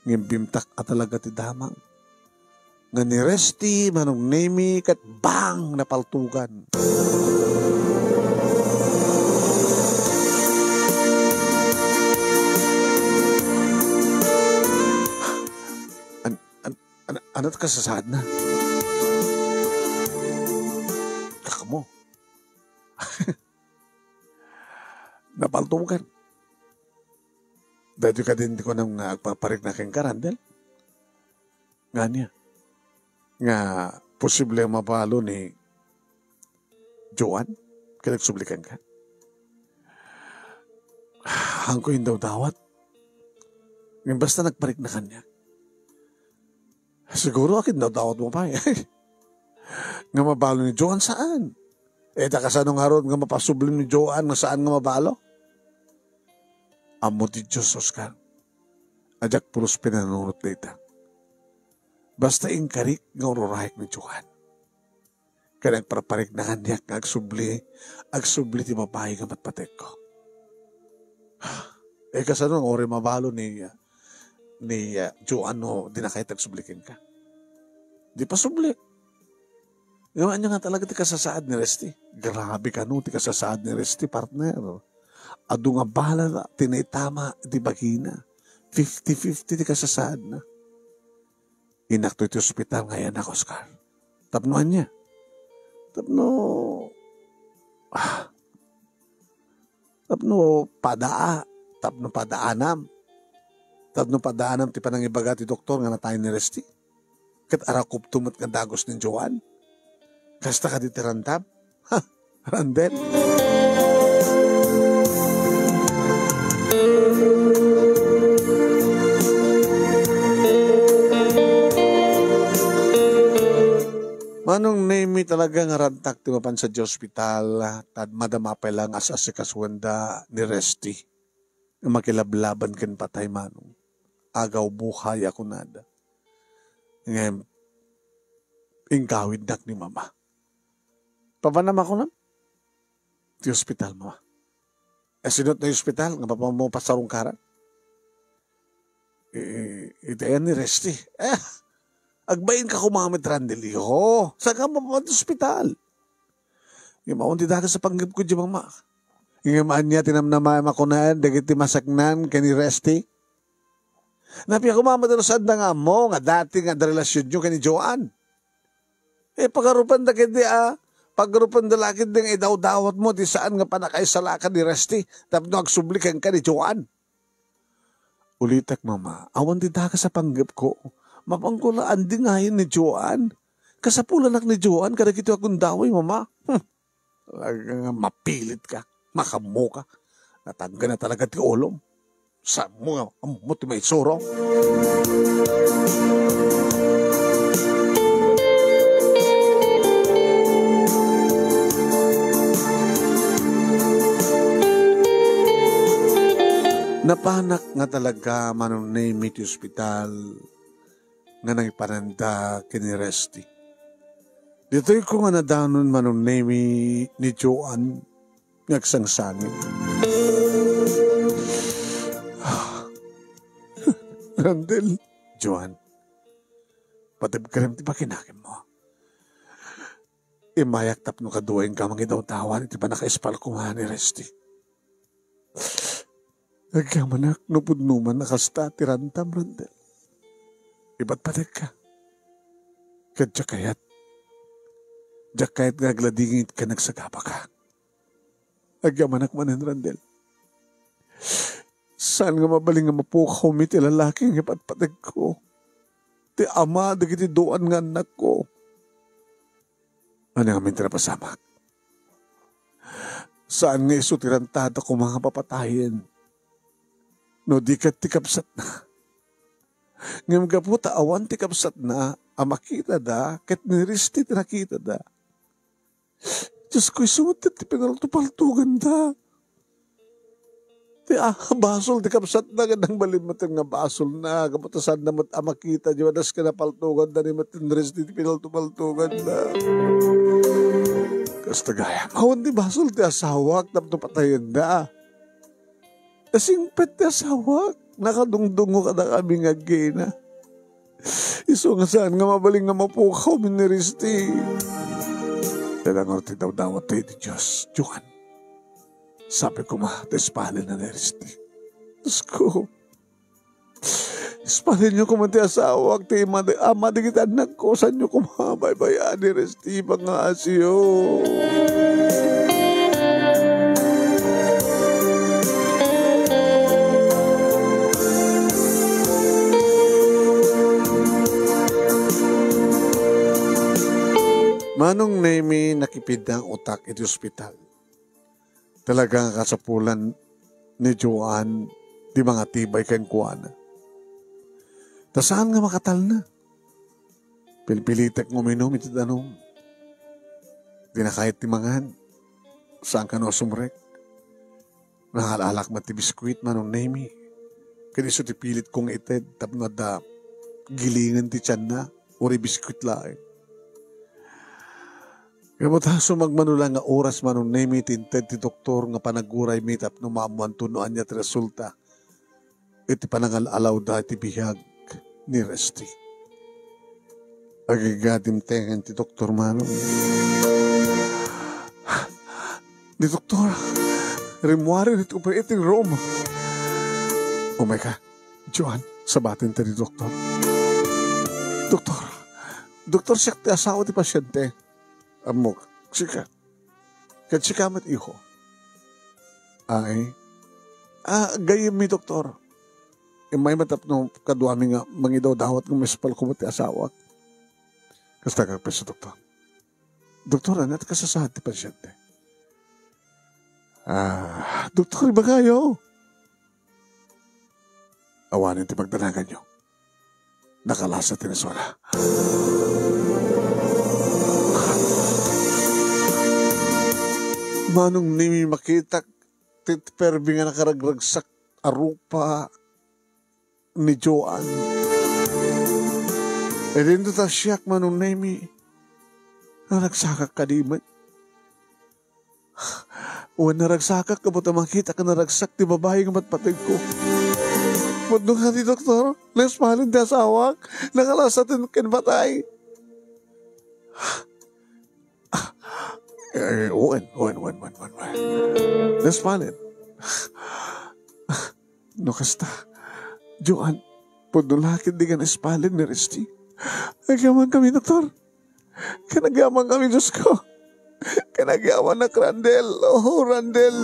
Ngem bimtak a talaga ti damag. Nga ni Resty, Manong Nemi, ket bang napaltugan. An-, an-, Ano, ano ti kasasaadna? Kakamo. Napaltugan. Daytoy kadin ti kunam nga agpaparikna kenka, Randel. Nga ania? Nga posible a mabalo ni Joan ket agsubli kenka? Haanko indawdawat. Ngem basta nagparikna kaniak. Siguro, akin daw dawat mo pay. Nga mabalo ni Joan, saan? E, ta kasano ngarud nga mapasublim ni Joan nga saan nga mabalo? Ammo ti Dios, Oscar, a diak pulos pinanunot dayta. Basta inkarik nga ururayek ni Joan. Ken agparparikna kaniak nga agsubli, agsubli ti babai nga matpategko. E, kasano nga uray mabalo ni, ni, ah, Joan no dina kayat agsubli kenka? Di pasubli. Ngem ania nga talaga ti kasasaad ni Resty? Grabe kano ti kasasaad ni Resty, partner. Adu nga bala ti naitama iti bagina. Fifty fifty ti kasasaadna. Innak to iti ospital nga ayanak, Oscar. Tapno ania? Tapno, ah, tapno padaa, tapno padaanam. Tapno padaanam ti panangibaga ti doktor nga natay ni Resty. Ket arakupto met nga dagus ni Joan. Kasta kadi ti randam? Ha? Randel? Manong Nemi, talaga nga rantak ti mapan sadiay ospital, ta madama pay la nga as-asikasuenda ni Resty. Nga makilablaban ken patay, Manong. Agaw buhay a kunada. Ngem, inggawidnak ni Mama. Papanam a kunam? Ti ospital, Mama. E, sino ti ospital nga mapan mo pasarungkaran? E, iti ayan ni Resty. E, agbainka koma met, Randel, iho. Saan ka mapan ti ospital? Ngem awan ti dakes a panggepko diay, Mama. Ngem ania ti namnamaem a kunaen dagiti masaknan ken ni Resty? Napia koma met no saanda nga ammo nga dati nga adda relasionyo ken ni Joan. E, pagarupanda ketdi a, pagarupanda la ketdi nga idawdawatmo ti saan nga pannakaisalakan ni Resty tapno agsubli kenka ni Joan. Ulitek, Mama, awan ti dakes a panggepko. Mapanko la andingayen ni Joan. Kasapulanak ni Joan kadagitoy a gundaway, Mama. Hmm. Talaga nga mapilitka, makammoka. Natangken na talaga ti ulom. Saanmo nga ammo ti maisuro? Napanak nga talaga, Manong Nemy, ti ospital nga nangipananda ken ni Resty. Ditoy ko nga nadanon, Manong Nemy, ni Joan nga agsangsangit. Randel. Joan, patibkerem ti pakinakemmo. Immayak tapno kaduaenka mangidawdawan iti pannakaispal koma ni Resty. Agyamanak no pudno man a kasta ti rantam, Randel. Ipatpategka. Ket diak kayat, diak kayat nga agladingit ken agsagabaka. Agyamanak manen, Randel. Saan nga mabalin nga mapukawmi ti lalaki nga ipatpategko, ti ama dagiti duan nga annakko. Ania ngamin ti napasamak? Saan nga isu ti rantada koma nga papatayen no di ket ti kabsatna? Ngem gapu ta awan ti kabsatna a makitada ket ni Resty ti nakitada. Diosko, isu met ti pinaltupaltoganda. Ti, ah, basol ti kabsatna, ket nangbalin met nga basolna, gapu ta saanna met a makita, di ba, das ka napaltoganda ni met ni Resty ti pinaltupaltoganda. Kasta gayam, awan ti basol ti asawak tapno patayenda. Singpet ti asawak, nakadungdungo kadakami nga aggina. Isu nga saan nga mabalin nga mapukaw ni Resty. Ket ngarud ti dawdawat ti Dios, Joan. Sapay koma ta ispalen ni Resty. Diosko, ispalenyo koma ti asawak, ti ima, ama dagiti annakko, saanyo koma baybay-an ni Resty. Ti pangngaasyo. Manong Nemy, nakipidna ang utak iti ospital. Talaga nga kasapulan ni Joan ti mangatibay kenkuana. Ta saan nga makatalna. Pilpilitek nga uminum iti danum. Dina kayat ti mangan. Saan kano a sumrek. Nangal-alak met ti biskuit, Manong Nemy. Ket isu ti pilit kong ited tapno adda gilingen ti tianna, uray biskuit laeng. Gapu ta sumagmamano la nga oras, Manong Nemy, ti inted ti doktor nga panaguraymi tapno maammoanto no ania ti resulta iti panangal-alawda iti biag ni Resty. Agigadim tengen ti doktor, Manong. Ni doktor, rimmuaren iti operating room. Umayka, Joan, sabaten ti ni doktor. Doktor, doktor, siak ti asawa ti pasiente. Ammok, sika. Ket sika met, iho. Ay. Ah, gayyemmi, doktor. Immay met tapno kaduami nga mangidawdawat nga maispal koma ti asawak. Kasta kagpes, doktor. Doktor, ania ti kasasaad ti pasiente? Ah, doktor, ibagayo. Awanen ti pagdanaganyo. Nakalasa ti nasuana. Manong Nemy, makitak ti permi nga nakaragragsak a rupa ni Joan. Idinto ta siak, Manong Nemy, naragsakak kadi met. Wen, naragsakak gapu ta makitak a naragsak ti babai nga patpategko. Pudno nga ni doktor, naispalen ti asawak, nakalasa ti kinpatay. Eh, wen, wen, wen, wen, wen, wen. Naispalen. No kasta, Joan, pudno la ket diak naispalen ni Resty. Agyamankami, doktor. Ken agyamankami, Diosko. Ken agyamanak, Randel. Oh, Randel.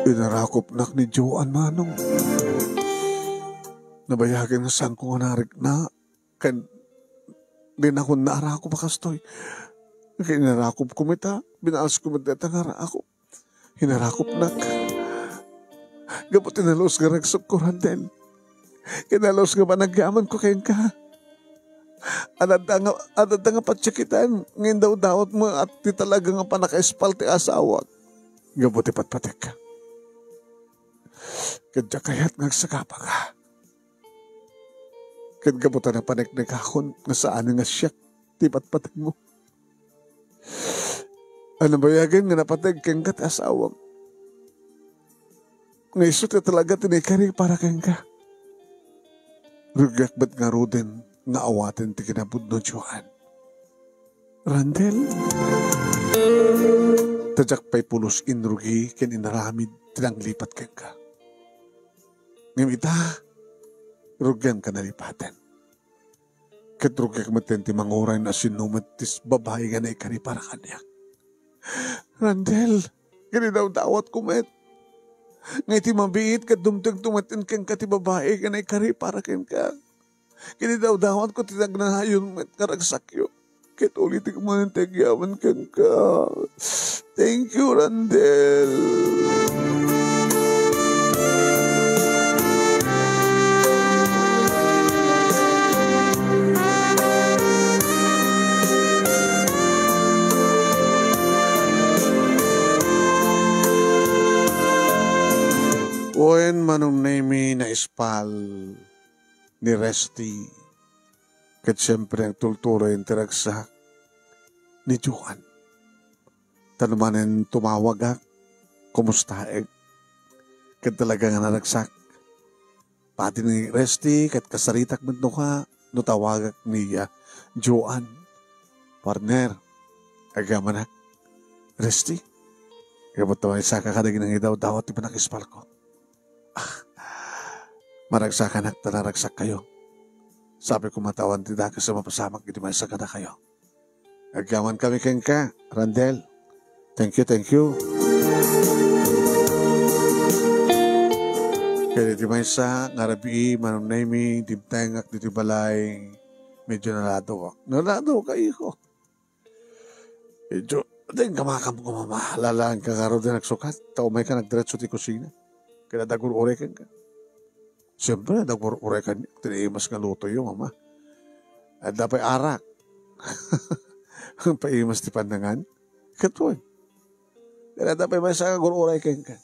Inarakopnak ni Joan, Manong. Nabayagen nga saanko nga narikna ken Dinakon naarakop a kastoy. Ket inarakopko met a, binaasakko met dayta nga arakop. Inarakopnak. Gapu ti nalus nga ragsukko, Randel. Ket nalus nga panagyamanko kenka. Adda nga, adda nga patiakitan nga indawdawatmo a ti talaga nga pannakaispal ti asawak. Gapu ti patpatekka. Ket diak kayat nga agsagabaka. Ket gapu ta napaneknekakon nga saan nga siak ti patpategmo. Ania bayagen nga napateg kenka ti asawam? Nga isu ti talaga ti naikari para kenka. Rugiak met ngaruden nga awaten ti kinapudno, Joan. Randel, ta diak pay pulos inrugi ken inaramid ti nanglipat kenka. Ngem ita, rugianka nalipaten. Ket rugiak metten ti manguray no asino met ti s-, babai nga naikari para kaniak. Randel, kinidawdawatko met. Nga iti mabiit ket dumtengto metten kenka ti babai nga naikari para kenka. Kinidawdawatko ti nagnayon met nga ragsakyo. Ket ulitek manen ti agyaman kenka. Thank you, Randel. Wen, Manong Nemy, naispal ni Resty. Ket siempre, agtultuloy ti ragsak ni Joan. Ta no manen tumawagak, kumustaek. Ket talaga nga naragsak. Pati ni Resty, ket kasaritak met no ka, no tawagak ni, ah, Joan. Partner, agyamanak. Resty, gapu ta maysaka kadagiti nangidawdawat ti pannakispalko. Ah, maragsakanak ta naragsakkayo. Sapay koma ta awan ti dakes a mapasamak iti maysa kadakayo. Agyamankami kenka, Randel. Thank you, thank you. Ket iti maysa nga rabii, Manong Nemy, dimtengak ditoy balay, medyo nalado. Nalado ka, iko. Medyo, di, kamakam ko, mama. Lalangan ka ngarud nga agsukat. Ta umayka nagdiretso ti kusina. Ket adda gur-uray kenka. Siyempre, adda gur-uray kaniak ti naimas nga lutoyo, mama. Adda pay arak. Paimas ti pannangan. Ket wen. Ket adda pay maysa nga gur-uray kenka.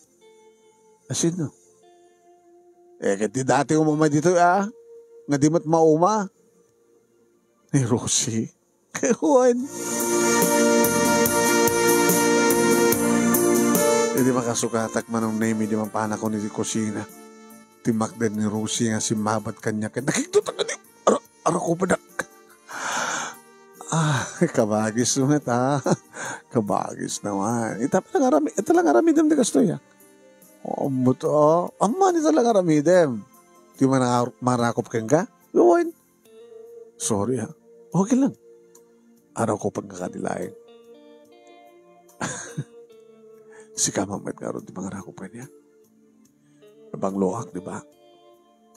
Asino? Eh, ket ti dati umamay ditoy, ah. Nga di met mauma. Ni Rosie. Wen. Idi makasukatak, Manong Nemy, di mapanakon iti kusina. Timmakder ni Rosie nga simmabat kaniak. Nakikdutak kadi. Ara-, arakupadak. Ah, kabagis met, ah. Kabagis naman. Ita pa lang arami-, ita lang aramidem ti kastoy, ah. Oh, buto. Amman ita lang aramidem. Di man ar-, marakop kenka? Wen. Sorry, ha. Okay lang. Arakupan ka kadi laeng. Sika man met ngarud ti mangarakop kaniak. Nabangloak, di ba?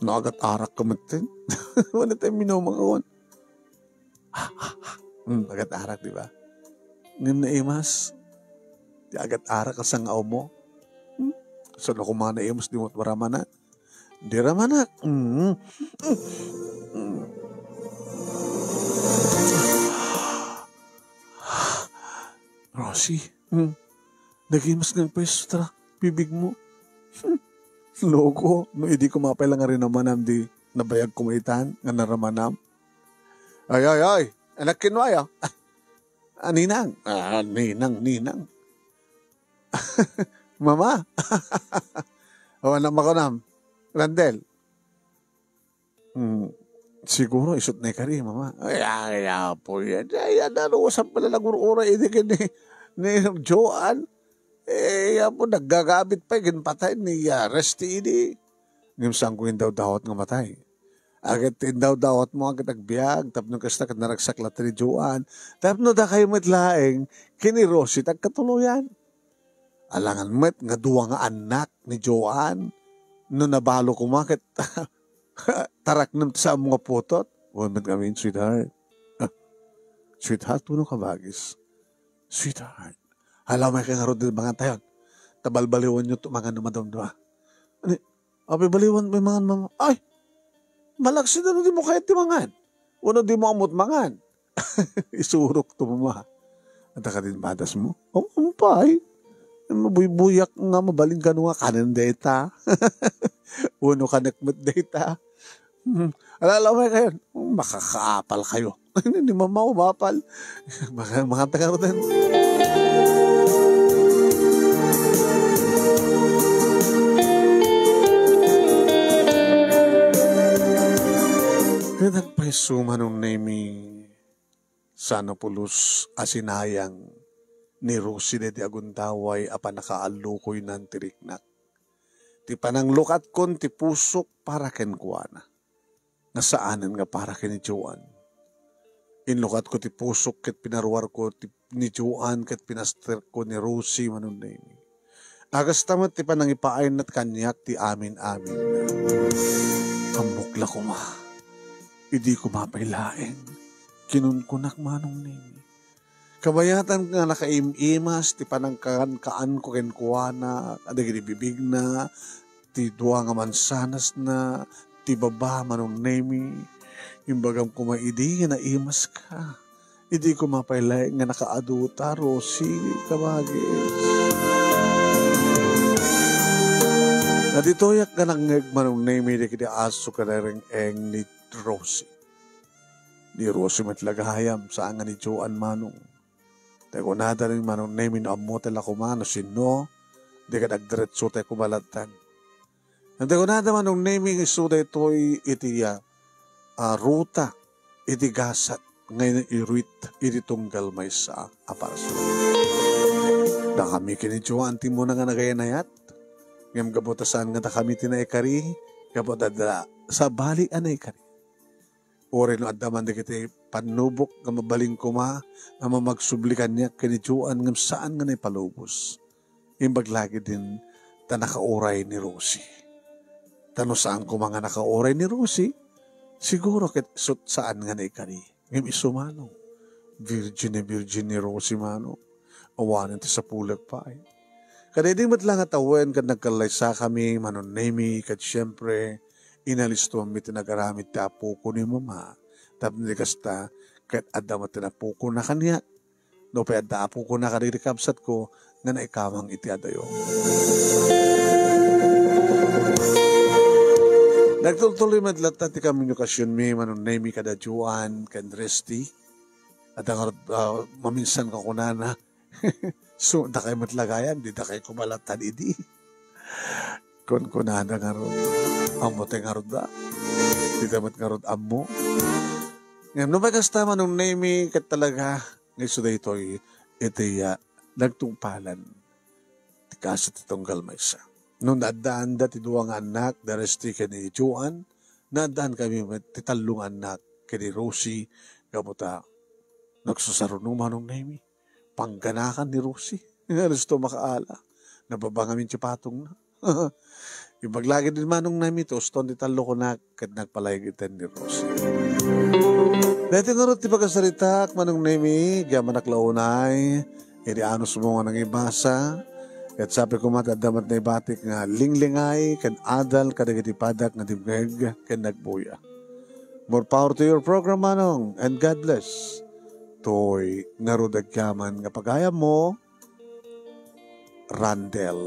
No, agat-arak ka met din. Wala tayong minumang awan. Hmm, agat-arak, di ba? Ngem naimas. Ti agat-arak a sangao mo. Hmm? Saan ako man naimas, di mo maramanan? Di ramanak. Mm. Mm. Rosie, mm, nagimas nga agpaistra bibig mo. Hmm. Loko, no idi ko mapay lang nga rinamanam di nabayag ko maitan nga naramanam. Ay, ay, ay, anak kinwaya. Ah, ninang. Ah, ninang, ninang. Mama. O, anak makunam. Randel. Hmm, siguro isut na ikari, mama. Ay, ay, apo, yan. Ay, yan, ano, saan pala nagur-uray, idi ken ni, ni Joan? Eh, apo, naggagabit pa, ginpatay ni, ah, Resty, idi. Ngem saan ko indawdawat nga matay. Agat indawdawat mo, agat agbiag, tapno kasta ket naragsak la ti ni Joan. Tapno dakayo met laeng, ken ni Rosie, ti agkatuloyan. Alangan met nga dua nga annak ni Joan. No nabalo koma ket taraknem ti saanmo nga putot. Wen met ngamin, sweetheart. Ah, Sweetheart, wenno kabagis? Sweetheart. Hala, may kangarod din mangan tayo. Ta balbaliwanyo to mangan no madamdama. Ani, apay baliwan may mangan, mama? Ay, malaksid no dimo kayat ti mangan. Wenno dimo ammot mangan. Isurok to, mama. Adda kadin badas mo? O, umpay. Mabuybuyak nga mabalin kano nga kanen dayta. Wenno kanek met dayta. Hmm. Ala, ala, may kayo. Makakaapal kayo. Ni mama, umapal. Maka-, makanta ka rin. Kaya nagpaiso, Manong Nemi, saan a pulos a sinayang ni Rosie daydi agundaway a pannakaallukoynan ti riknak. Ti pananglukatkon ti pusok para kenkuana, nga saanen nga para ken ni Joan. Inlukatko ti pusok ket pinaruarko ti, ni Joan ket pinasterko ni Rosie, Manong Nemi. A kasta met ti panangipaayna kaniak ti amin-amin. Ammok la koma. Idi koma pay laeng, kinunkunak, Manong Nemi. Kabayatan nga nakaim-imas ti panangkaankaanko kenkuana, kadagiti bibigna, ti dua nga mansanasna, ti baba, Manong Nemi. Imbagam koma idi nga naimaska. Idi koma pay laeng nga nakaaduta, Rosie, kabagis. Naditoyak nga nangngeg, Manong Nemi, dagiti aso ken reng-eng ni Rosie. Ni Rosie met la gayam, saan nga ni Joan, Manong. Tay kunada ni Manong Nemi no ammo tay la koma no sinno, di ket agdiretso tay koma latta. Tay kunada Manong Nemi nga isu daytoy iti, ah, ah, ruta iti gasat nga iruit iti tunggal maysa a parsua. Dakami ken ni Joan ti immuna nga nagayanayat, ngem gapu ta saan nga dakami ti naikari, gapu ta adda sabali a naikari. Uray no adda man dagiti pannubok nga mabalin koma nga mamagsubli kaniak ken ni Joan ngem saan nga naipalubos. Imbag la ketdin ta nakauray ni Rosie. Ta no saan koma nga nakauray ni Rosie, siguro ket isut saan nga naikari. Ngem isu, Manong, virgin a virgin ni Rosie, Manong. Awanen ti sapulek pay. Kadaydi met la nga tawen ket nagkallaysakami, Manong Nemi, ket siempre, inalistomi ti nagaramid ti apoko ni Mama. Tapno di kasta, ket adda met ti apokona kaniak. Nupay adda apokona kadagiti kabsatko nga naikamang iti adayo. Nagtultuloy met latta ti komunikasionmi, Manong Nemi, kada Joan ken Resty. Adda ngarud, ah, maminsan nga kunana, "So, dakay met la gayam, di dakay koma latta idi." Kunkunada ngarud, "Ammo tay ngarud da. Dita met ngarud ammo." Ngem no kasta, Manong Nemi, ket talaga nga isu daytoy iti, ah, nagtungpalan ti kaasi ti tunggal maysa. No naaddaanda ti dua nga annak, da Resty ken ni Joan, naaddankami met ti tallo nga annak ken ni Rosie, gapu ta nagsasaruno, Manong Nemi. Pangganakan ni Rosie. Nga gusto makaala. Nababa ngamin ti patongna. Imbag la ketdin, Manong Nemi, ti uston ti tallo kunak ket nagpalayag iten ni Rosie. Daytoy ngarud ti pakasaritak, Manong Nemi, agyamanak la unay iti anusmo nga nangibasa. Ket sapay koma ti adda met naibatik nga linglingay ken adal kadagiti padak nga dimngeg ken nagbuya. More power to your program, Manong, and God bless. Toy ngarud agyaman nga pagayammo, Randel.